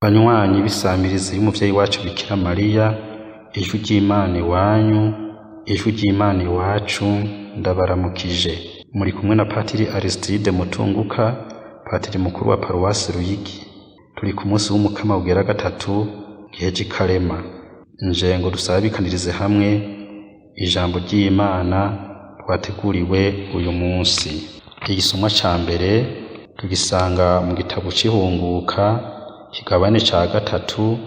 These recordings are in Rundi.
Banywanyi b'isamirizi y'umuvyeyi wacu Bikira Mariya, ijwi ry'Imana iwanyu, ijwi ry'Imana iwacu, ndabaramukije. Muri kumwe na Patiri Aristide Mutunguka, Patiri mukuru wa Paruwasi Ruyigi. Turi ku munsi w'Umukama wera gatatu, gihe c'ikarema. Nje ngo dusabikanirize hamwe ijambo ry'Imana twateguriwe uyu munsi. Igisomwa ca mbere tugisanga mu gitabo c'Ihunguka, kigabane ca gatatu,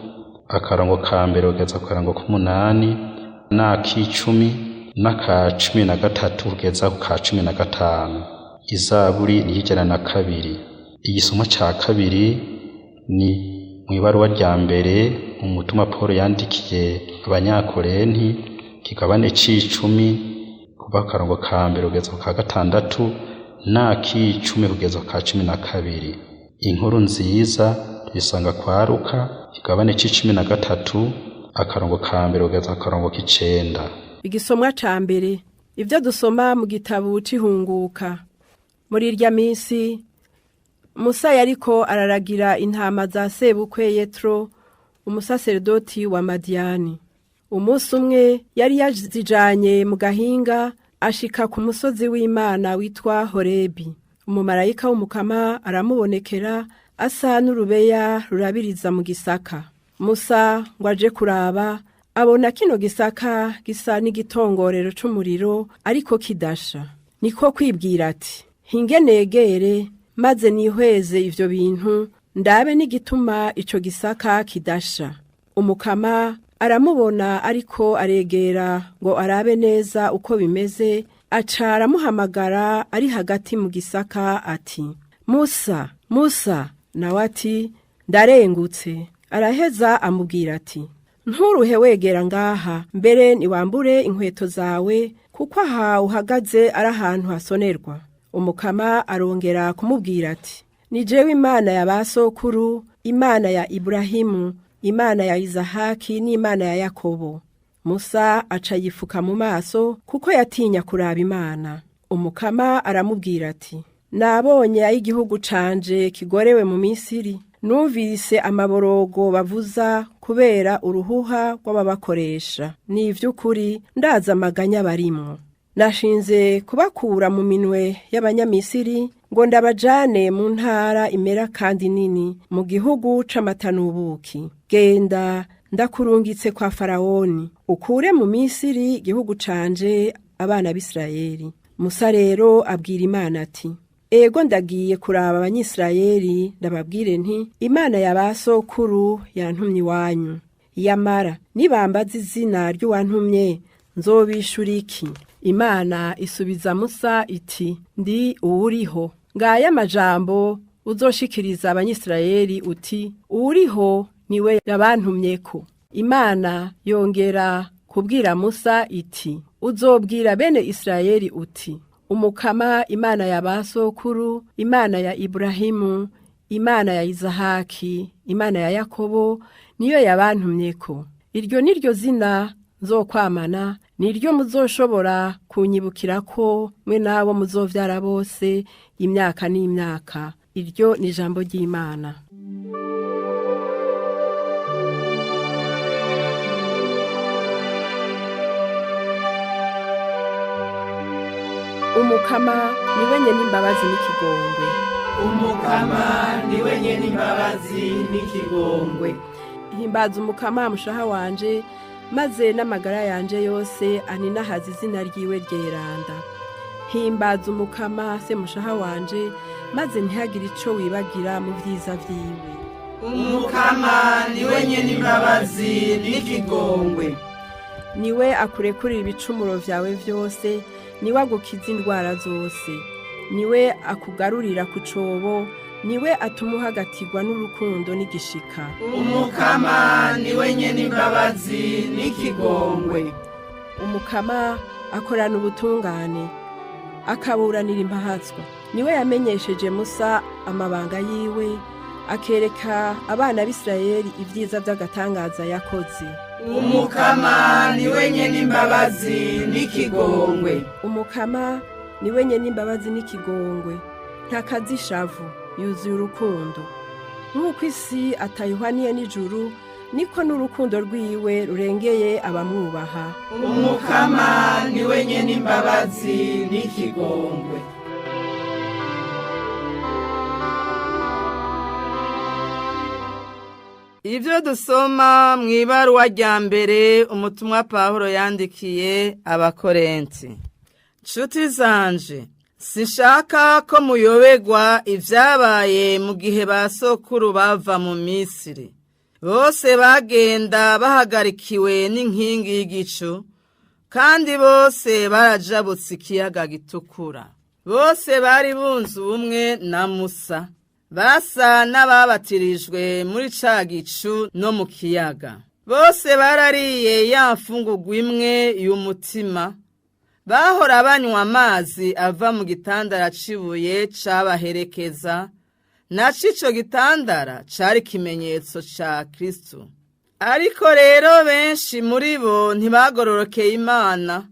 akarongo ka mbere kugeza ku karongo k'umunani, n'ak'icumi, n'aka 13 kugeza ku ka 15. Izaburi ni iy'ijana na 2. Igisomwa ca kabiri ni mw'ibaruwa rya mbere umutumwa Pawulo yandikiye abanyakorenti, kigabane c'icumi, kuva ku karongo ka mbere kugeza ku ka gatandatu, n'ak'icumi kugeza ku ka 12. Inkuru nziza tuyisanga kwa Luka, kigabane c'13, akarongo ka mbere kugeza ku karongo k'icenda. Igisomwa ca mbere, ibyo dusoma mu gitabo c'Ihunguka. Muri irya minsi, Musa yariko araragira intama za sebukwe Yetro, umusaseredoti wa Madiyani. Umunsi umwe yari yazijanye mu gahinga, ashika ku musozi w'Imana witwa Horebi. Umumarayika w'Umukama aramubonekera asa n'urubeya rurabiriza mu gisaka. Musa ngo aje kuraba, abona kino gisaka gisa n'igitongorero c'umuriro ariko kidasha. Niko kwibwira ati: "Hinge negere maze nihweze ivyo bintu, ndabe n'igituma ico gisaka kidasha." Umukama aramubona ariko aregera ngo arabe neza uko bimeze, aca aramuhamagara ari hagati mu gisaka ati: "Musa, Musa!" Nawe ati: "Ndarengutse." Araheza amubwira ati: "Nturuhe wegera ngaha, mbere niwambure inkweto zawe, kuko aha uhagaze ari ahantu hasonerwa." Umukama arongera kumubwira ati: "Ni jewe Imana ya ba sokuru, Imana ya Iburahimu, Imana ya Izahaki n'Imana ya Yakobo." Musa aca yifuka mu maso kuko yatinya kuraba Imana. Umukama aramubwira ati: "Nabonye ay'igihugu canje kigorewe mu Misiri, numvise amaborogo bavuza kubera uruhuha rw'ababakoresha. Ni ivy'ukuri ndazi amaganya barimwo. Nashinze kubakura mu minwe y'Abanyamisiri ngo ndabajane mu ntara imera kandi nini, mu gihugu c'amata n'ubuki. Genda, ndakurungitse kwa Farawoni, ukure mu Misiri igihugu canje abana b'Isirayeli." Musa rero abwira Imana ati: "Ego, ndagiye kuraba Abanyisirayeli, ndababwire nti: Imana ya ba sokuru yantumye iwanyu. Yamara nibambaza izina ry'uwantumye, nzobishura iki?" Imana isubiza Musa iti: "Ndi uwuriho. Ngaya amajambo uzoshikiriza Abanyisirayeli uti: Uwuriho niwe yabantumyeko." Imana yongera kubwira Musa iti: "Uzobwira bene Isirayeli uti: Umukama Imana ya ba sokuru, Imana ya Iburahimu, Imana ya Izahaki, Imana ya Yakobo, niyo yabantumyeko. Iryo ni ryo zina nzokwamana, niryo muzoshobora kunyibukirako mwe n'abo muzovyara bose imyaka n'imyaka." Iryo ni ijambo ry'Imana. Umukama ni we nyene imbabazi n'ikigongwe. Umukama ni we nyene imbabazi n'ikigongwe. Himbaza Umukama mushaha wanje, maze n'amagara yanje yose aninahaza izina ryiwe ryeranda. Himbaza Umukama se mushaha wanje, maze ntihagire ico wibagira mu vyiza vyiwe. Umukama ni we nyene imbabazi n'ikigongwe. Niwe akurekurira ibicumuro vyawe vyose, niwe agukiza indwara zose, niwe akugarurira ku cobo, niwe atuma uhagatirwa n'urukundo n'igishika. Umukama ni we nyene imbabazi n'ikigongwe. Umukama akorana ubutungane, akaburanira impahatswa. Niwe yamenyesheje Musa amabanga yiwe, akereka abana b'Isirayeli ibyiza by'agatangaza yakoze. Umukama ni we nyene imbabazi n'ikigongwe. Umukama niwe nyene imbabazi n'ikigongwe, ntakaza ishavu, yuzuye urukundo. Nk'uko isi atayihwaniye n'ijuru, niko n'urukundo rwiwe rurengeye abamwubaha. Umukama ni we nyene imbabazi n'ikigongwe. Ibyo dusoma mu ibaruwa rya mbere umutumwa Pawulo yandikiye abakorenti. Nshuti zanje, sinshaka ko muyobegwa ibyabaye mu gihe ba sokuru bava mu Misiri. Bose bagenda bahagarikiwe n'inkingi y'igicu, kandi bose barajabutse ikiyaga gitukura. Bose bari bunze ubumwe na Musa. Basa n'ababatirijwe muri ca gicu no mu kiyaga. Bose barariye ya mfungurwa imwe y'umutima. Bahora banywa amazi ava mu gitandara c'ibuye cabaherekeza, naco ico gitandara cari ikimenyetso ca Kristo. Ariko rero benshi muri bo ntibagororokeye Imana,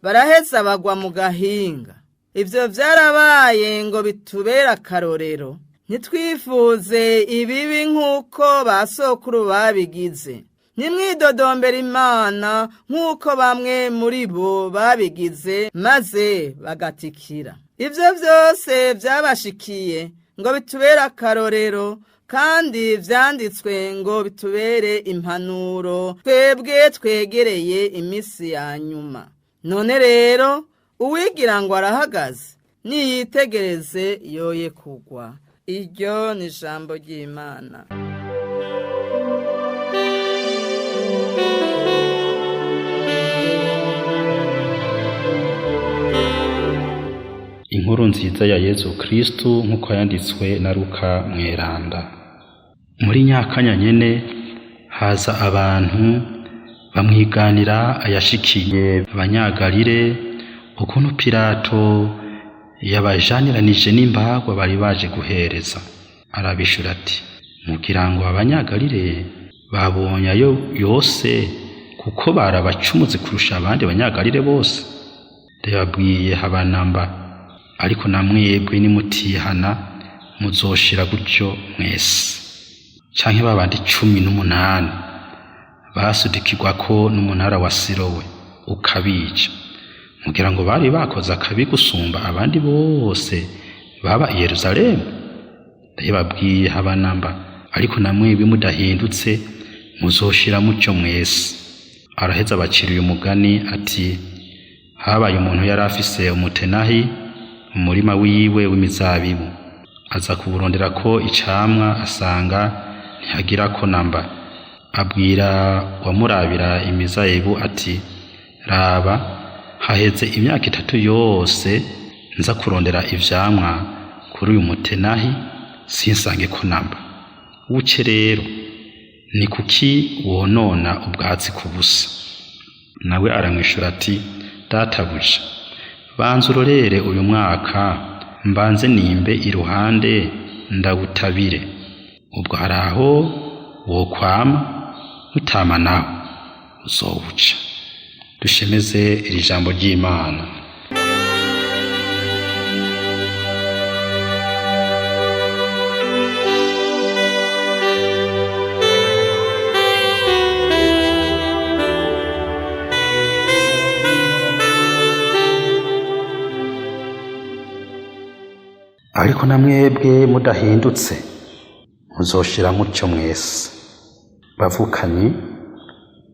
baraheza bagwa mu gahinga. Ivyo vyarabaye ngo bitubere akarorero. Ntitwifuze ibibi nk'uko ba sokuru babigize. Ntimwidodombere Imana nk'uko bamwe muri bo babigize maze bagatikira. Ivyo vyose vyabashikiye ngo bitubere akarorero, kandi vyanditswe ngo bitubere impanuro twebwe twegereye imisi ya nyuma. None rero uwigira ngo arahagaze niyitegereze yoye kugwa. Iryo ni ijambo ry'Imana. Inkuru nziza ya Yezu Kristu nk'uko yanditswe na Luka Mweranda. Muri nyakanya nyene haza abantu bamwiganira ayashikiye abanyagalire, ukuntu Pilato yabajaniranije n'imbagwa bari baje guhereza. Arabishura ati: mugira ngo abanyagalire babonye ayo yose kuko barabacumuze kurusha abandi banyagalire bose? Ndababwiye habanamba, ariko namwebwe nimutihana muzoshira gutyo mwese. Canke babandi 18 basudikirwako n'umunara wa Silowe ukabica, mugira ngo bari bakoze akabi gusumba abandi bose baba i Yerusalemu? Ndabibabwiye habanamba, ariko namwebwe mudahindutse muzoshira mutyo mwese. Araheza abacira uyu mugani ati: habaye umuntu yari afise umutenahi umurima wiwe w'imizabibu, aza kuwuronderako icamwa asanga ntihagirako namba. Abwira uwamurabira imizabibu ati: raba, haheze imyaka 3 yose nza kurondera ivyamwa kuri uyu mutenahi sinsangeko namba. Buce rero, ni kuki wonona ubwatsi ku busa? Nawe aramwishura ati: databuja, banza urorere uyu mwaka, mbanze nimbe iruhande ndawutabire. Ubwo hari aho wokwama, utama naho uzowuca. Dushemeze iri jambo ry'Imana. Ariko namwebwe mudahindutse muzoshira mutyo mwese. Bavukanyi,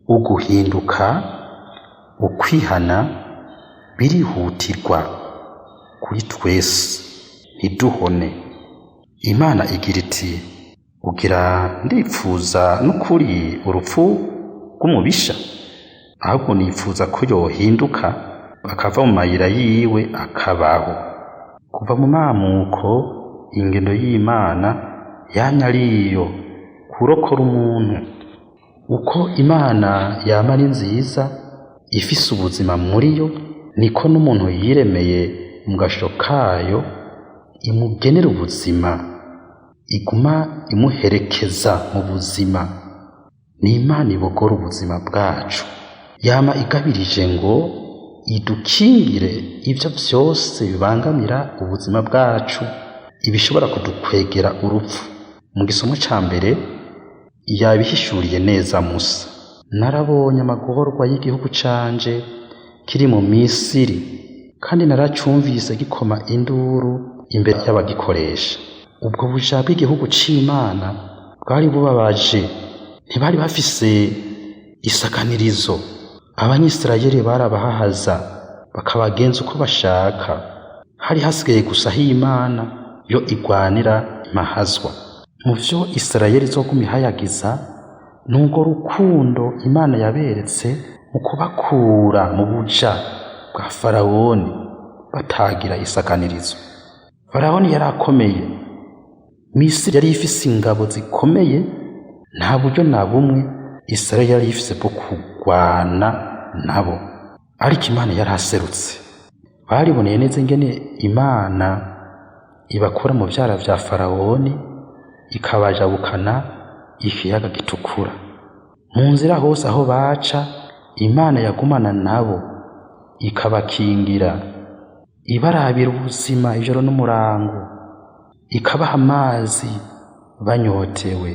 uguhinduka, ukwihana birihutirwa kuri twese, ntiduhone. Imana igira iti: ugira ndipfuza n'ukuri urupfu rw'umubisha? Ahubwo nipfuza ko yohinduka akava mu mayira yiwe akabaho. Kuva mu mamuko ingendo y'Imana yamye ariyo kurokora umuntu. Uko Imana yama ari nziza ifise ubuzima muri yo, niko n'umuntu yiremeye mu gasho kayo imugenera ubuzima, iguma imuherekeza mu buzima. Ni Imana ibogora ubuzima bwacu, yama igabirije ngo idukingire ivyo vyose bibangamira ubuzima bwacu, ibishobora kudukwegera urupfu. Mu gisomo ca mbere yabihishuriye neza Musa: narabonye amagorwa y'igihugu canje kiri mu Misiri, kandi naracumvise gikoma induru imbere y'abagikoresha. Ubwo buja bw'igihugu c'Imana bwari bubabaje, ntibari bafise isaganirizo. Abanyisirayeli barabahahaza bakabagenza uko bashaka. Hari hasigaye gusa aho Imana yo igwanira impahazwa. Mu vyo Isirayeli izoguma ihayagiza nubwo rukundo Imana yaberetse mu kubakura mu buja bwa Farawoni batagira isaganirizo. Farawoni yari akomeye, Misiri yari ifise ingabo zikomeye, nta buryo na bumwe Isirayeli yari ifise bwo kurwana nabo, ariko Imana yaraserutse. Bariboneye neza ingene Imana ibakura mu vyara vya Farawoni ikabajabukana ikiyaga gitukura. Mu nzira hose aho baca, Imana yagumana nabo ikabakingira, ibarabira ubuzima ijoro n'umurango, ikabaha amazi banyotewe,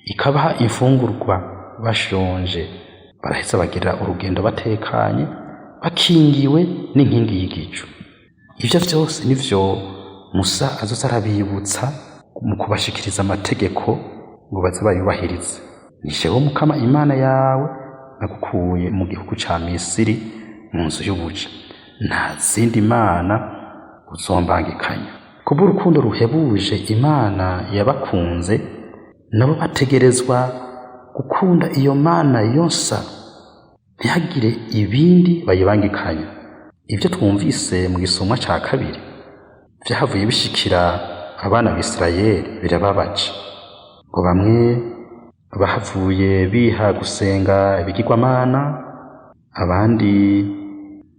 ikabaha imfungurwa bashonje. Baraheza bagira urugendo batekanye, bakingiwe n'inkingi y'igicu. Ivyo vyose nivyo Musa azoza arabibutsa mu kubashikiriza amategeko ngo baze bayubahirize. Ni jewe Mukama Imana yawe nagukuye mu gihugu ca Misiri mu nzu y'ubuja, nta zindi mana uzombangikanya. Kubw'urukundo ruhebuje Imana yabakunze, nabo bategerezwa gukunda iyo Mana yonsa, ntihagire ibindi bayibangikanya. Ivyo twumvise mu gisomwa ca kabiri vyahavuye bishikira abana b'Isirayeli birababaje. Ngo bamwe bahavuye biha gusenga ibigirwamana, abandi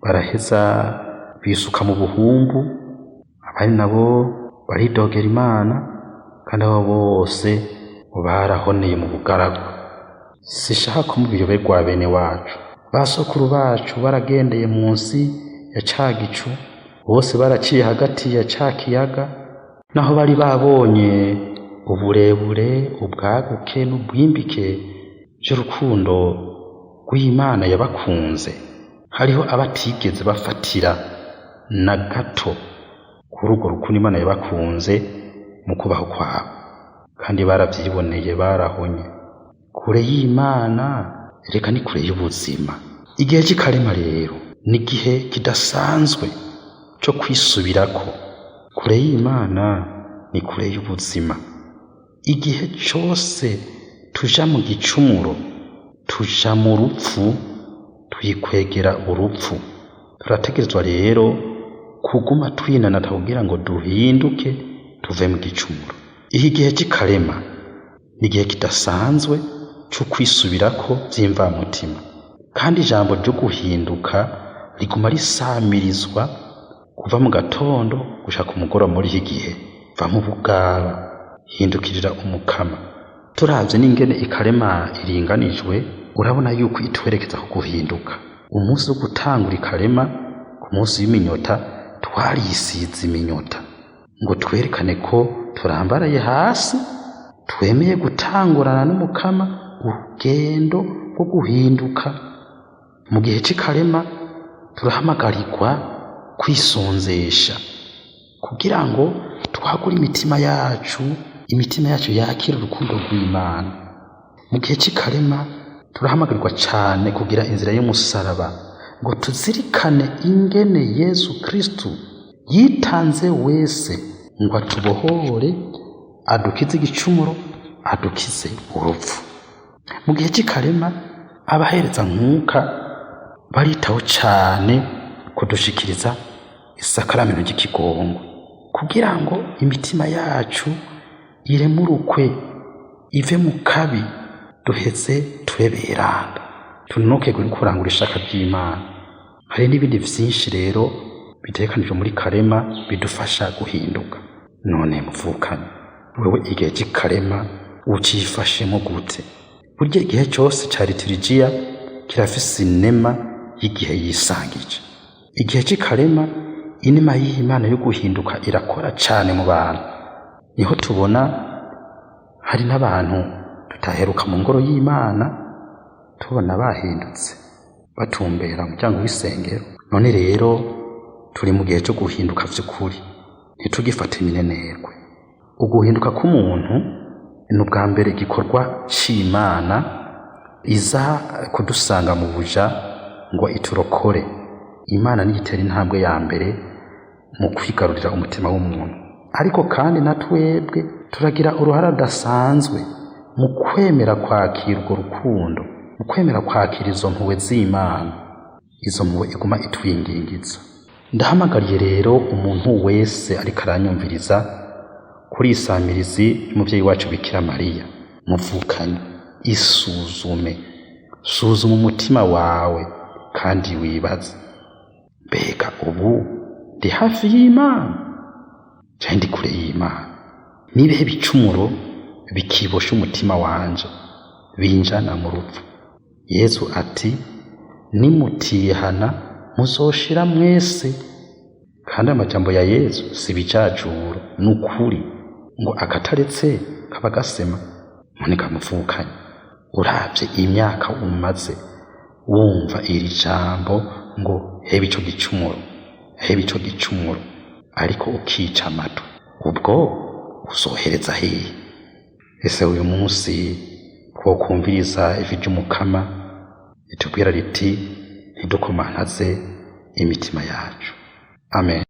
baraheza bisuka mu buhumbu, abandi nabo baridogera Imana, kandi abo bose barahoneye mu bugaragwa. Sishaka ko mubiyoberwa bene wacu. Basokuru bacu baragendeye munsi ya ca gicu, bose baraciye hagati ya ca kiyaga, naho bari babonye uburebure, ubwaguke n'ubwimbike vy'urukundo rw'Imana yabakunze. Hariho abatigeze bafatira na gato kuri urwo rukundo Imana yabakunze mu kubaho kwabo, kandi baravyiboneye, barahonye. Kure y'Imana reka ni kure y'ubuzima. Igihe c'ikarema rero ni igihe kidasanzwe co kwisubirako. Kure y'Imana ni kure y'ubuzima. Igihe cose tuja mu gicumuro, tuja mu rupfu, twikwegera urupfu. Turategerezwa rero kuguma twinanata kugira ngo duhinduke tuve mu gicumuro. Iki gihe c'ikarema ni igihe kidasanzwe co kwisubirako vy'imvamutima, kandi ijambo ryo guhinduka riguma risamirizwa kuva mu gatondo gushika ku mugoroba. Muri iki gihe va mu bugaba, hindukirira Umukama. Turavye n'ingene ikarema iringanijwe, urabona yuko itwerekeza ku guhinduka. Umunsi wo gutangura ikarema, ku munsi w'iminyota, twarisize iminyota ngo twerekane ko turambaraye hasi, twemeye gutangurana n'Umukama urugendo rwo guhinduka. Mu gihe c'ikarema turahamagarirwa kwisonzesha kugira ngo twagure imitima yacu, imitima yacu yakire urukundo rw'Imana. Mu gihe c'ikarema turahamagarirwa cane kugira inzira y'umusaraba, ngo tuzirikane ingene Yesu Kristu yitanze wese ngo atubohore, adukize igicumuro, adukize urupfu. Mu gihe c'ikarema abahereza nkuka baritaho cane kudushikiriza isakaramento ry'ikigongwe, kugira ngo imitima yacu iremurukwe ive mu kabi, duheze tube beranda, tunonokerwe kurangura ishaka ry'Imana. Hari n'ibindi vyinshi rero bitegekanijwe muri karema bidufasha guhinduka. None muvukanye, wewe igihe c'ikarema ucifashemo gute? Burya igihe cose ca liturijiya kirafise inema y'igihe yisangije. Igihe c'ikarema inema y'Imana yo guhinduka irakora cane mu bantu. Niho tubona hari Hari n'abantu tutaheruka mu ngoro y'Imana tubona bahindutse, batumbera umuryango w'isengero. None rero turi mu gihe cyo guhinduka vy'ukuri, ntitugifate iminenerwe. Uguhinduka k'umuntu ni ubwa mbere igikorwa c'Imana iza kudusanga mu buja ngo iturokore. Imana niyo itera intambwe ya mbere mu kwigarurira umutima w'umuntu. Ariko kandi na twebwe turagira uruhara rudasanzwe mu kwemera kwakira urwo rukundo, mu kwemera kwakira izo mpuhwe z'Imana, izo mpuhwe iguma itwingingiza. Ndahamagariye rero umuntu wese ariko aranyumviriza kuri iyi samirizi y'umuvyeyi wacu Bikira Mariya, muvukanye, isuzume, suzuma umutima wawe kandi wibaze, mbega ubu ndi hafi y'Imana canke ndi kure y'Imana? Nibihe bicumuro bikibosha umutima wanje binjana mu rupfu? Yezu ati nimutihana muzoshira mwese. Kandi amajambo ya Yezu si ibijajuro, ni ukuri ngo akataretse kaba gasema. None kamuvukanye, uravye imyaka umaze wumva iri jambo ngo heba ico gicumuro, heba ico gicumuro, ariko ukica amatwi, ubwo uzohereza hehe? Ese uyu munsi twokumviriza ijwi ry'Umukama ritubwira riti ntidukomantaze imitima yacu. Amen.